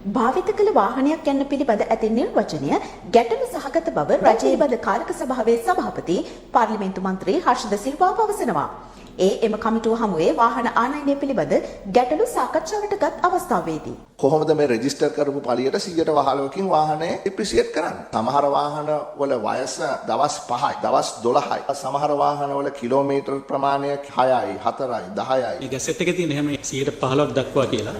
භාවිත කළ වාහනයක් යන්න පිළිබඳ ඇති නිර්වචනය ගැටලු සහගත බව රජයේ බද කාරක සභාවේ සභාපති, පාර්ලිමේන්තු මන්ත්‍රී හර්ෂ ද සිල්වා පවසනවා. ඒ එම කමිටුව හමුවේ වාහන ආනයනය පිළිබඳ ගැටලු සාකච්ඡාවට ගත් අවස්ථාවේදී. කොහොමද මේ රෙජිස්ටර් කරපු පලියට 115කින් වාහනය ඩිප්‍රිසියේට් කරන්නේ? සමහර වාහන වල වයස දවස් 5යි, දවස් 12යි. සමහර වාහන වල කිලෝමීටර් ප්‍රමාණය 6යි, 4යි, 10යි. මේ ගැසට් එකේ තියෙන එහෙම 115ක් දක්වා කියලා.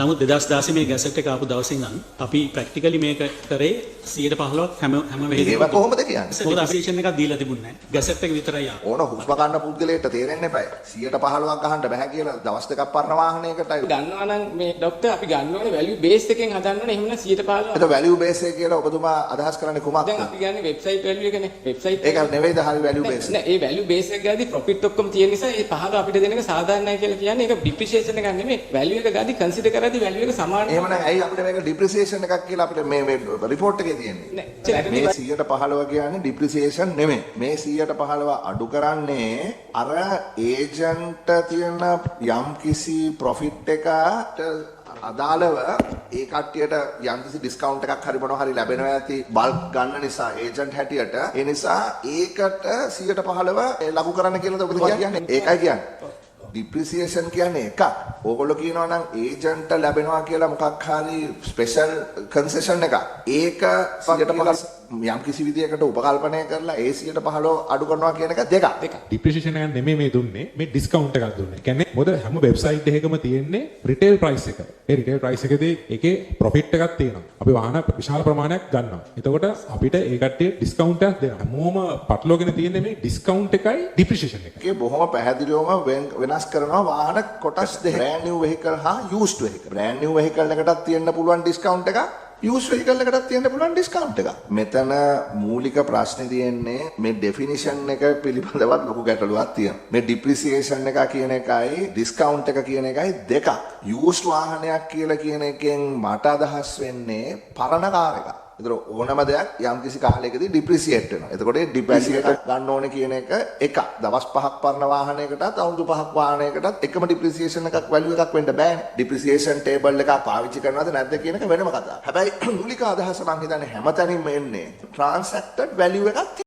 නමුත් 2016 මේ ගැසට් එක ආපු දවසේ ඉඳන් අපි ප්‍රැක්ටිකලි මේක කරේ 115ක් හැම හැම වෙලේම. ඒව කොහොමද කියන්නේ? මොකද ඇප්ලිකේෂන් එකක් දීලා තිබුණේ නැහැ. ගැසට් එක විතරයි ආවේ. ඕන හුස්ම ගන්න පුද්ගලයාට තේරෙන්න එපායි. 115ක් ගහන්න බෑ කියලා දවස් 2ක් පරණ වාහනයකටයි. ගන්නවා නම් මේ ඩොක්ටර්, අපි ගන්න ඕනේ වැලියු බේස් එකෙන් හදන්න ඕනේ. එහෙම නම් 115. එතකොට වැලියු බේස් එක කියලා ඔබතුමා අදහස් කරන්නේ කුමක්ද? දැන් අපි ගන්නේ වෙබ්සයිට් වැලියු එකනේ. වෙබ්සයිට් ඒක නෙවෙයිද හරි වැලියු බේස්? නෑ, ඒ වැලියු බේස් එක ගද්දි ප්‍රොෆිට් ඔක්කොම තියෙන නිසා ඒ 15 අපිට දෙන එක සාධාරණයි කියලා කියන්නේ. ඒක ඩිප්‍රිසියේෂන් එකක් නෙමෙයි. වැලියු එක ගද්දි, කන්සිඩර් කරද්දි වැලියු එක සමාන. එහෙමනම් ඇයි අපිට මේක ඩිප්‍රිසියේෂන් එකක් කියලා අපිට මේ මේ රිපෝට් එකේ තියෙන්නේ? නෑ. මේ 115 කියන්නේ ඩිප්‍රිසියේෂන් නෙමෙයි. මේ 115 අඩු කරන්නේ අර ඒජන්ට් තියෙන යම්කිසි ප්‍රොෆිට් එකට අදාළව ඒ කට්ටියට යම්කිසි ඩිස්කවුන්ට් එකක් හරි මොනවා හරි ලැබෙනවා ඇති බල්ක් ගන්න නිසා ඒජන්ට් හැටියට. ඒ නිසා ඒකට 115 ලඝු කරන්න කියලාද ඔබ කියන්නේ? ඒකයි කියන්නේ. ඩිප්‍රිසියේෂන් කියන්නේ එකක්. ඕගොල්ලෝ කියනවා නම් ඒජන්ට් ලැබෙනවා කියලා මොකක් හරි ස්පෙෂල් කන්සෙෂන් එකක්. ඒක 115 යම් කිසි විදියකට උපකල්පනය කරලා ඒ 115 අඩු කරනවා කියන එක දෙකක්. දෙකක්. ඩිප්‍රිසියේෂන් එකක් නෙමෙයි මේ දුන්නේ, මේ ඩිස්කවුන්ට් එකක් දුන්නේ. ඒ කියන්නේ මොකද හැම වෙබ්සයිට් එකකම තියෙන්නේ රිටේල් ප්‍රයිස් එක. ඒ රිටේල් ප්‍රයිස් එකේදී ඒකේ ප්‍රොෆිට් එකක් තියෙනවා. අපි වාහන විශාල ප්‍රමාණයක් ගන්නවා. එතකොට අපිට ඒ කට්ටිය ඩිස්කවුන්ට් එකක් දෙනවා. හැමෝම පටලවාගෙන තියෙන්නේ මේ ඩිස්කවුන්ට් එකයි ඩිප්‍රිසියේෂන් එකයි. ඒකේ බොහොම පැහැදිලිවම වෙනස් කරනවා වාහන කොටස් දෙක. බ්‍රෑන්ඩ් නිව් වෙහිකල් හා යූස්ඩ් වෙහිකල්. බ්‍රෑන්ඩ් නිව් වෙහිකල් එකටත් තියෙන්න පුළුවන් ඩිස්කවුන්ට් එකක්, යූස් වෙහිකල් එකටත් තියෙන්න පුළුවන් ඩිස්කවුන්ට් එකක්. මෙතන මූලික ප්‍රශ්නේ තියෙන්නේ මේ ඩෙෆිනිෂන් එක පිළිබඳවත් ලොකු ගැටලුවක් තියෙනවා. මේ ඩිප්‍රිසියේෂන් එක කියන එකයි ඩිස්කවුන්ට් එක කියන එකයි දෙකක්. යූස්ඩ් වාහනයක් කියලා කියන එකෙන් මට අදහස් වෙන්නේ පරණ කාර් එකක්. ඒතර ඕනම දෙයක් යම්කිසි කාලයකදී ඩිප්‍රිසියේට් වෙනවා. එතකොට ඒ ඩිප්‍රිසියේට් ගන්න ඕනේ කියන එක එකක්. දවස් 5ක් පරණ වාහනයකටත් අවුරුදු 5ක් වාහනයකටත් එකම ඩිප්‍රිසියේෂන් එකක් වැලියු එකක් වෙන්න බෑනේ. ඩිප්‍රිසියේෂන් ටේබල් එකක් පාවිච්චි කරනවද නැද්ද කියන එක වෙනම කතාවක්. හැබැයි මූලික අදහස මං හිතන්නේ හැමතැනින්ම එන්නේ ට්‍රාන්සැක්ටඩ් වැලියු එකක්.